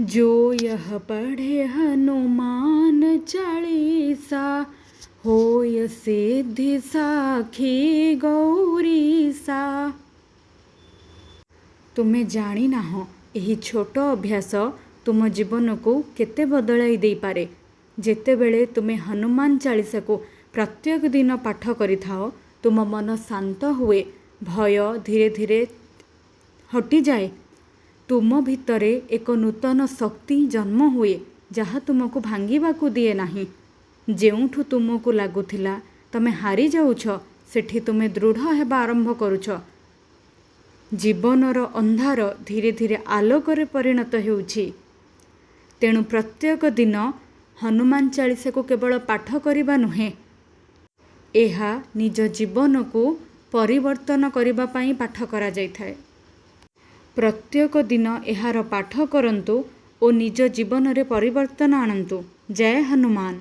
जो यह पढ़े हनुमान चालीसा, होय सिद्धि साखी ଗୌରୀସା। ତୁମେ ଜାଣିନାହଁ, ଏହି ଛୋଟ ଅଭ୍ୟାସ ତୁମ ଜୀବନକୁ କେତେ ବଦଳାଇ ଦେଇପାରେ। ଯେତେବେଳେ ତୁମେ ହନୁମାନ ଚାଳିଶାକୁ ପ୍ରତ୍ୟେକ ଦିନ ପାଠ କରିଥାଅ, ତୁମ ମନ ଶାନ୍ତ ହୁଏ, ଭୟ ଧୀରେ ଧୀରେ ହଟିଯାଏ। ତୁମ ଭିତରେ ଏକ ନୂତନ ଶକ୍ତି ଜନ୍ମ ହୁଏ, ଯାହା ତୁମକୁ ଭାଙ୍ଗିବାକୁ ଦିଏ ନାହିଁ। ଯେଉଁଠୁ ତୁମକୁ ଲାଗୁଥିଲା ତମେ ହାରିଯାଉଛ, ସେଠି ତୁମେ ଦୃଢ଼ ହେବା ଆରମ୍ଭ କରୁଛ। ଜୀବନର ଅନ୍ଧାର ଧୀରେ ଧୀରେ ଆଲୋକରେ ପରିଣତ ହେଉଛି। ତେଣୁ ପ୍ରତ୍ୟେକ ଦିନ ହନୁମାନ ଚାଳିଶାକୁ କେବଳ ପାଠ କରିବା ନୁହେଁ, ଏହା ନିଜ ଜୀବନକୁ ପରିବର୍ତ୍ତନ କରିବା ପାଇଁ ପାଠ କରାଯାଇଥାଏ। ପ୍ରତ୍ୟେକ ଦିନ ଏହାର ପାଠ କରନ୍ତୁ ଓ ନିଜ ଜୀବନରେ ପରିବର୍ତ୍ତନ ଆଣନ୍ତୁ। ଜୟ ହନୁମାନ।